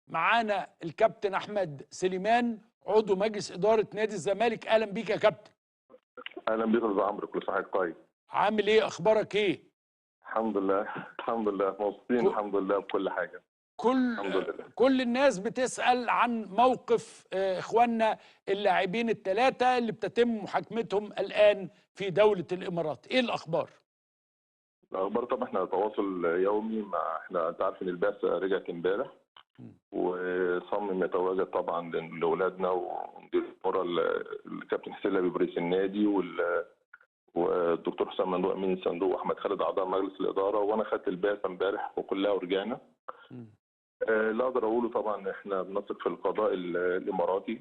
معانا الكابتن احمد سليمان عضو مجلس ادارة نادي الزمالك. اهلا بيك يا كابتن. اهلا بيك يا استاذ عمرو، كل سنة وحضرتك طيب. عامل ايه، اخبارك ايه؟ الحمد لله الحمد لله، مبسوطين الحمد لله بكل حاجة. كل الناس بتسأل عن موقف اخواننا اللاعبين الثلاثة اللي بتتم محاكمتهم الآن في دولة الإمارات، ايه الأخبار؟ الأخبار طبعا احنا تواصل يومي مع، احنا انت عارف ان البعثة رجعت امبارح وصمم يتواجد طبعا لاولادنا ومدير الكره الكابتن حسين لبيب رئيس النادي والدكتور حسام مندوب امين الصندوق واحمد خالد اعضاء مجلس الادارة، وانا خدت البعثة امبارح وكلها ورجعنا. لا اقدر اقوله طبعا احنا بنثق في القضاء الاماراتي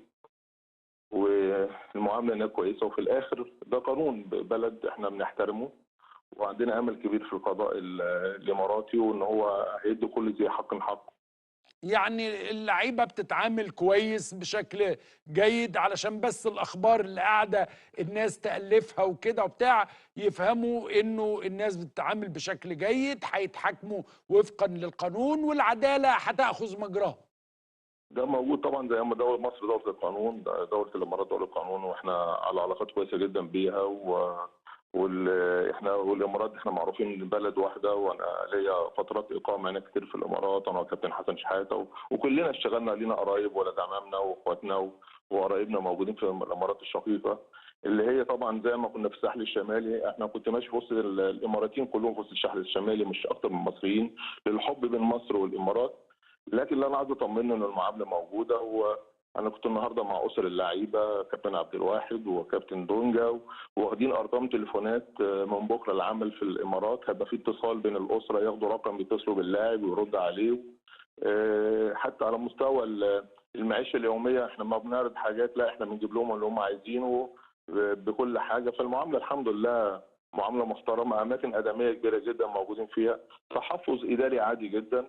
والمعاملة هناك كويسة، وفي الاخر ده قانون بلد احنا بنحترمه وعندنا امل كبير في القضاء الاماراتي وان هو هيدي كل ذي حق حقه. يعني اللعيبة بتتعامل كويس بشكل جيد، علشان بس الاخبار اللي قاعدة الناس تالفها وكده وبتاع يفهموا انه الناس بتتعامل بشكل جيد، هيتحاكموا وفقا للقانون والعدالة هتاخذ مجراها. ده موجود طبعا، زي ما دولة مصر دولة القانون، دولة الامارات دولة القانون، واحنا على علاقات كويسة جدا بيها احنا والامارات احنا معروفين بلد واحدة، وانا ليا فترات اقامه هناك كتير في الامارات، انا وكابتن حسن شحاته وكلنا اشتغلنا، لينا قرايب ولاد عمامنا واخواتنا وقرايبنا موجودين في الامارات الشقيقة، اللي هي طبعا زي ما كنا في الساحل الشمالي، احنا كنت ماشي في وسط الاماراتيين كلهم في وسط الساحل الشمالي، مش اكتر من المصريين، للحب بين مصر والامارات. لكن اللي انا عايز اطمنه ان المعاملة موجودة، وانا كنت النهارده مع اسر اللعيبة كابتن عبد الواحد وكابتن دونجا، واخدين ارقام تليفونات من بكره العمل في الامارات، هيبقى في اتصال بين الاسرة، ياخدوا رقم يتصلوا باللاعب ويرد عليه. حتى على مستوى المعيشة اليومية احنا ما بنعرض حاجات، لا احنا بنجيب لهم اللي هم عايزينه بكل حاجة. فالمعامله الحمد لله معاملة محترمه، اماكن ادميه كبيرة جدا موجودين فيها، تحفظ اداري عادي جدا.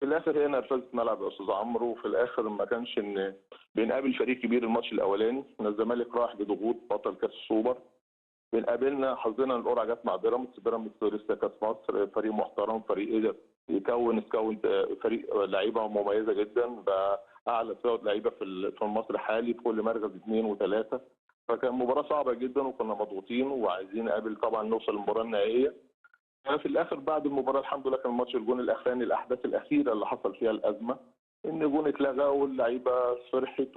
في الاخر هي نرفزه ملعب يا استاذ عمرو، وفي الاخر ما كانش ان بنقابل فريق كبير. الماتش الاولاني ان الزمالك راح بضغوط بطل كاس السوبر، بنقابلنا حظنا القرعة جت مع بيراميدز، بيراميدز لسه كاس مصر، فريق محترم، فريق قدر يكون squad، فريق لعيبة مميزة جدا، بقى اعلى squad لعيبة في مصر حالي في كل مركز 2 و3. فكان مباراة صعبة جدا وكنا مضغوطين وعايزين نقابل طبعا نوصل للمباراة النهائية. في الاخر بعد المباراة الحمد لله كان ماتش الجون الاخراني، الاحداث الاخيرة اللي حصل فيها الازمة ان جون اتلغى واللعيبة فرحت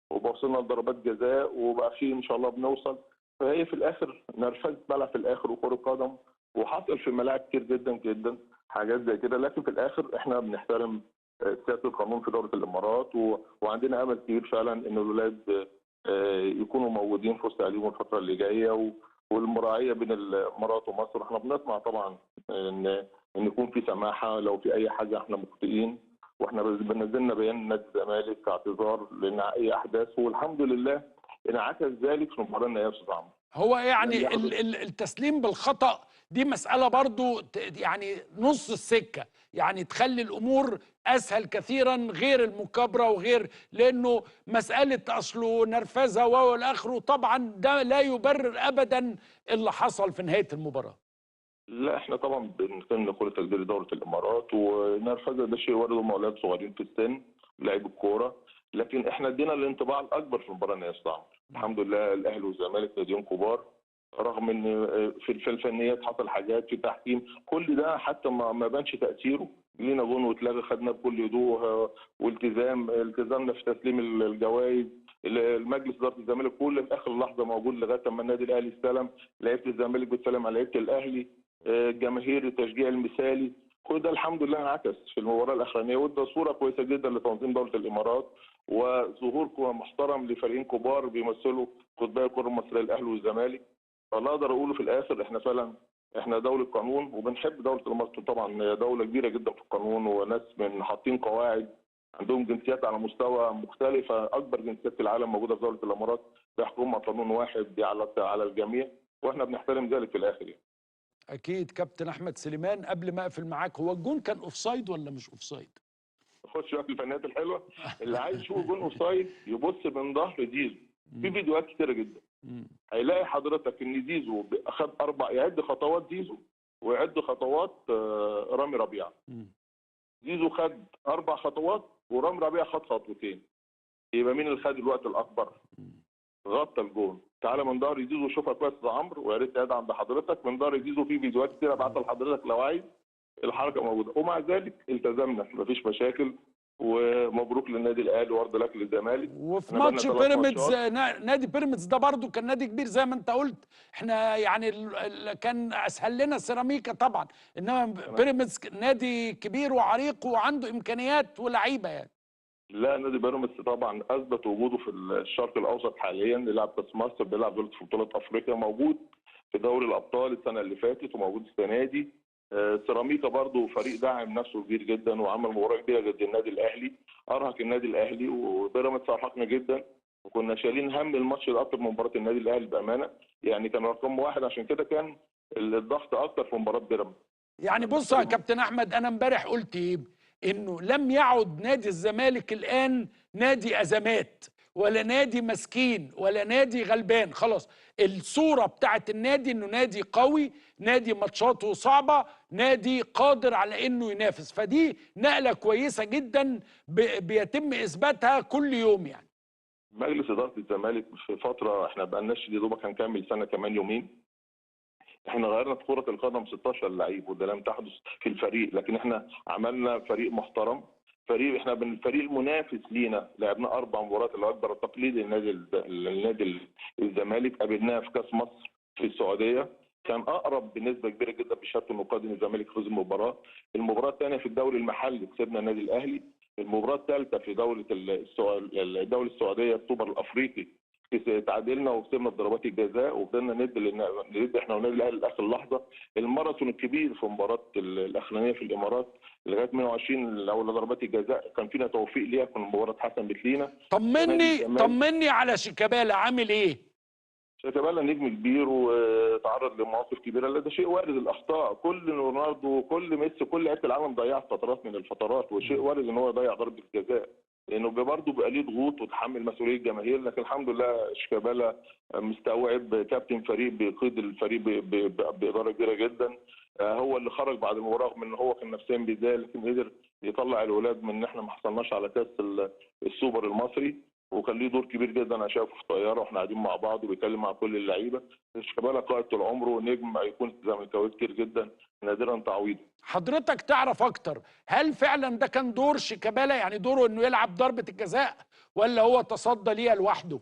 وبوصلنا لضربات جزاء وبقى في ان شاء الله بنوصل. فهي في الاخر نرفزه ملعب في الاخر وكره قدم، وحصل في الملاعب كتير جدا جدا حاجات زي كده، لكن في الاخر احنا بنحترم سيادة القانون في دولة الامارات، وعندنا امل كبير فعلا ان الولاد يكونوا موجودين في وسط اهاليهم الفترة اللي جاية، والمراعيه بين الامارات ومصر. احنا بنطمع طبعا ان يكون في سماحة، لو في اي حاجة احنا مخطئين، واحنا نزلنا بيان نادي الزمالك اعتذار لان اي احداث، والحمد لله انعكس ذلك في المباراة النهائية يا استاذ عمرو. هو يعني التسليم بالخطأ دي مسألة برضو يعني نص السكة، يعني تخلي الأمور أسهل كثيرا غير المكابرة وغير، لأنه مسألة أصله نرفزة والآخرة طبعا ده لا يبرر أبدا اللي حصل في نهاية المباراة. لا احنا طبعا بنتمنى كل تقدير دولة الإمارات، ونرفزة ده شيء وارد، هم أولاد صغيرين في السن لعيب الكورة، لكن احنا ادينا الانطباع الأكبر في المباراة النهائية يا أستاذ عمرو. الحمد لله الأهلي والزمالك ناديين كبار، رغم ان في الفنيات حصل حاجات في تحكيم، كل ده حتى ما بانش تاثيره، لينا جون واتلغى خدنا بكل هدوء والتزام، التزامنا في تسليم الجوائز، المجلس ادارة الزمالك كل في اخر لحظة موجود لغاية اما النادي الاهلي استلم، لعيبة الزمالك بتسلم على لعيبة الاهلي، الجماهير التشجيع المثالي، كل ده الحمد لله انعكس في المباراة الاخرانية، وده صوره كويسة جدا لتنظيم دولة الامارات وظهور محترم لفريقين كبار بيمثلوا قطبي الكره المصرية الاهلي والزمالك. فاللي اقدر اقوله في الاخر احنا فعلا احنا دولة قانون وبنحب دولة الامارات، طبعا دولة كبيرة جدا في القانون، وناس من حاطين قواعد، عندهم جنسيات على مستوى مختلفة، اكبر جنسيات في العالم موجودة في دولة الامارات، بيحكمها قانون واحد على الجميع، واحنا بنحترم ذلك في الاخر يعني. اكيد. كابتن احمد سليمان قبل ما اقفل معاك، هو الجون كان offside ولا مش offside؟ خش بقى في الفنيات الحلوة، اللي عايز يشوف جون offside يبص من ظهر زيزو، في فيديوهات كتيرة جدا هيلاقي حضرتك ان زيزو اخذ 4، يعد خطوات زيزو ويعد خطوات رامي ربيعة. زيزو خد 4 خطوات ورامي ربيعة خد خطوتين، يبقى مين اللي خد الوقت الاكبر؟ غطى الجون. تعالى من ظهر زيزو شوفها كويس يا عمرو، ويا ريت قاعد عند حضرتك. من ظهر زيزو في فيديوهات كتير ابعتها لحضرتك لو عايز، الحركة موجودة. ومع ذلك التزمنا، مفيش مشاكل، ومبروك للنادي الاهلي وارض لك للزمالك. وفي ماتش بيراميدز، نادي بيراميدز ده برضو كان نادي كبير زي ما انت قلت، احنا يعني كان اسهل لنا سيراميكا طبعا، انما بيراميدز نادي كبير وعريق وعنده امكانيات ولاعيبه يعني. لا، نادي بيراميدز طبعا اثبت وجوده في الشرق الاوسط حاليا، بيلعب كاس مصر، بيلعب دلوقتي في بطولات افريقيا، موجود في دوري الابطال السنة اللي فاتت وموجود السنة دي. سيراميكا برضو فريق داعم نفسه كبير جدا وعمل مباراة كبيرة ضد النادي الاهلي، ارهق النادي الاهلي، وبيراميدز ارهقنا جدا، وكنا شايلين هم الماتش ده اكتر من مباراة النادي الاهلي بامانه، يعني كان رقم 1، عشان كده كان الضغط اكتر في مباراة بيراميدز. يعني بص يا كابتن احمد، انا امبارح قلت ايه؟ انه لم يعد نادي الزمالك الان نادي ازمات ولا نادي مسكين ولا نادي غلبان، خلاص الصورة بتاعت النادي انه نادي قوي، نادي ماتشاته صعبة، نادي قادر على انه ينافس، فدي نقلة كويسة جدا بيتم اثباتها كل يوم. يعني مجلس إدارة الزمالك في فترة احنا بقالناش يا دوبك هنكمل سنة كمان يومين، احنا غيرنا في كرة القدم 16 لعيب، وده لم تحدث في الفريق، لكن احنا عملنا فريق محترم، فريق احنا من الفريق المنافس لينا، لعبنا 4 مباريات اللي اكبر تقليد للنادي الزمالك، قابلناه في كاس مصر في السعودية، كان اقرب بنسبة كبيرة جدا بشرط النقاط ان الزمالك فوز المباراة. المباراة الثانية في الدوري المحلي كسبنا النادي الاهلي، المباراة الثالثة في دولة الدولة السعودية السوبر الافريقي تعادلنا وكسبنا بضربات الجزاء، وفضلنا ند احنا والنادي الاهلي لاخر لحظة. الماراثون الكبير في مباراة الاخرانية في الامارات لغاية 120 الاول ضربات الجزاء كان فينا توفيق ليها، كان المباراة اتحسمت لينا. طمني على شيكابالا، عامل ايه؟ شيكابالا نجم كبير وتعرض لمواقف كبيرة، لا ده شيء وارد، الاخطاء كل رونالدو وكل ميسي كل لعيبة العالم ضيعت فترات من الفترات، وشيء وارد ان هو يضيع ضربه جزاء لانه برضه بقى ليه ضغوط وتحمل مسؤولية الجماهير، لكن الحمد لله شيكابالا مستوعب، كابتن فريق بيقيد الفريق بادارة كبيرة جدا، هو اللي خرج بعد المباراة رغم ان هو كان نفسيا بيتضايق، لكن قدر يطلع الولاد من ان احنا ما حصلناش على كاس السوبر المصري، وكان ليه دور كبير جدا. انا شايفه في الطيارة واحنا قاعدين مع بعض وبيتكلم مع كل اللعيبة. شيكابالا قائد طول عمره، نجم ايقونة الزملكاويه كتير جدا، نادرا تعويضه. حضرتك تعرف اكتر، هل فعلا ده كان دور شيكابالا، يعني دوره انه يلعب ضربه الجزاء، ولا هو تصدى ليها لوحده؟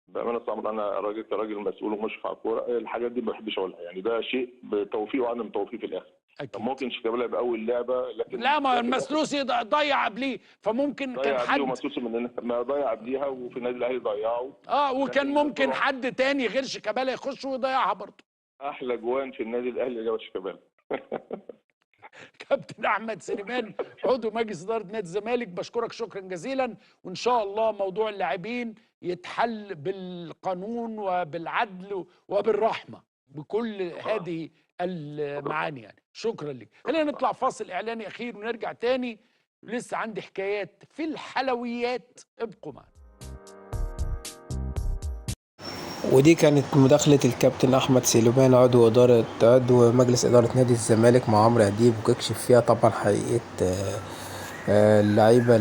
بامانه صعب، انا راجل كراجل مسؤول ومشرف على الكورة، الحاجات دي ما بحبش اقولها، يعني ده شيء بتوفيق وعدم توفيق في الاخر. أكيد. ممكن شيكابالا يبقى اول لعبه، لكن لا، ما المسلوسي ضيع قبليه، فممكن كان حد ومسلوسي ما ضيع قبليها، وفي النادي الاهلي ضيعه، وكان ممكن حد تاني غير شيكابالا يخش ويضيعها برضه. احلى جوان في النادي الاهلي جاب شيكابالا. كابتن احمد سليمان عضو مجلس ادارة نادي الزمالك، بشكرك شكرا جزيلا، وان شاء الله موضوع اللاعبين يتحل بالقانون وبالعدل وبالرحمه بكل هذه المعاني. يعني شكرا لك. خلينا نطلع فاصل اعلاني اخير ونرجع تاني، لسه عندي حكايات في الحلويات، ابقوا معنا. ودي كانت مداخلة الكابتن أحمد سليمان عضو مجلس إدارة نادي الزمالك مع عمرو أديب، وكشف فيها طبعا حقيقة اللعيبة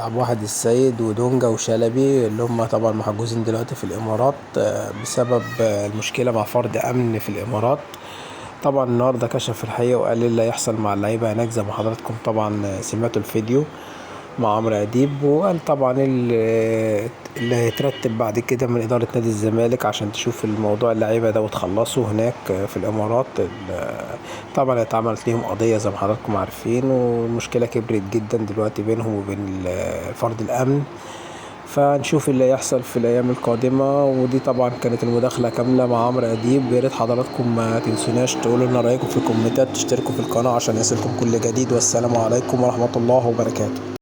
عبد الواحد السيد ودونجا وشلبي اللي هم طبعا محجوزين دلوقتي في الإمارات بسبب المشكلة مع فرد أمن في الإمارات. طبعا النهارده كشف الحقيقة وقال اللي هيحصل مع اللعيبة هناك زي ما حضراتكم طبعا سمعتوا الفيديو مع عمرو أديب، وقال طبعا اللي هيترتب بعد كده من إدارة نادي الزمالك عشان تشوف الموضوع اللعيبة ده وتخلصه هناك في الإمارات. طبعا اتعملت ليهم قضية زي ما حضراتكم عارفين، والمشكلة كبرت جدا دلوقتي بينهم وبين فرد الأمن، فنشوف اللي هيحصل في الأيام القادمة. ودي طبعا كانت المداخلة كاملة مع عمرو أديب. يا ريت حضراتكم ما تنسوناش تقولوا لنا رأيكم في الكومنتات، تشتركوا في القناة عشان يصلكم كل جديد، والسلام عليكم ورحمة الله وبركاته.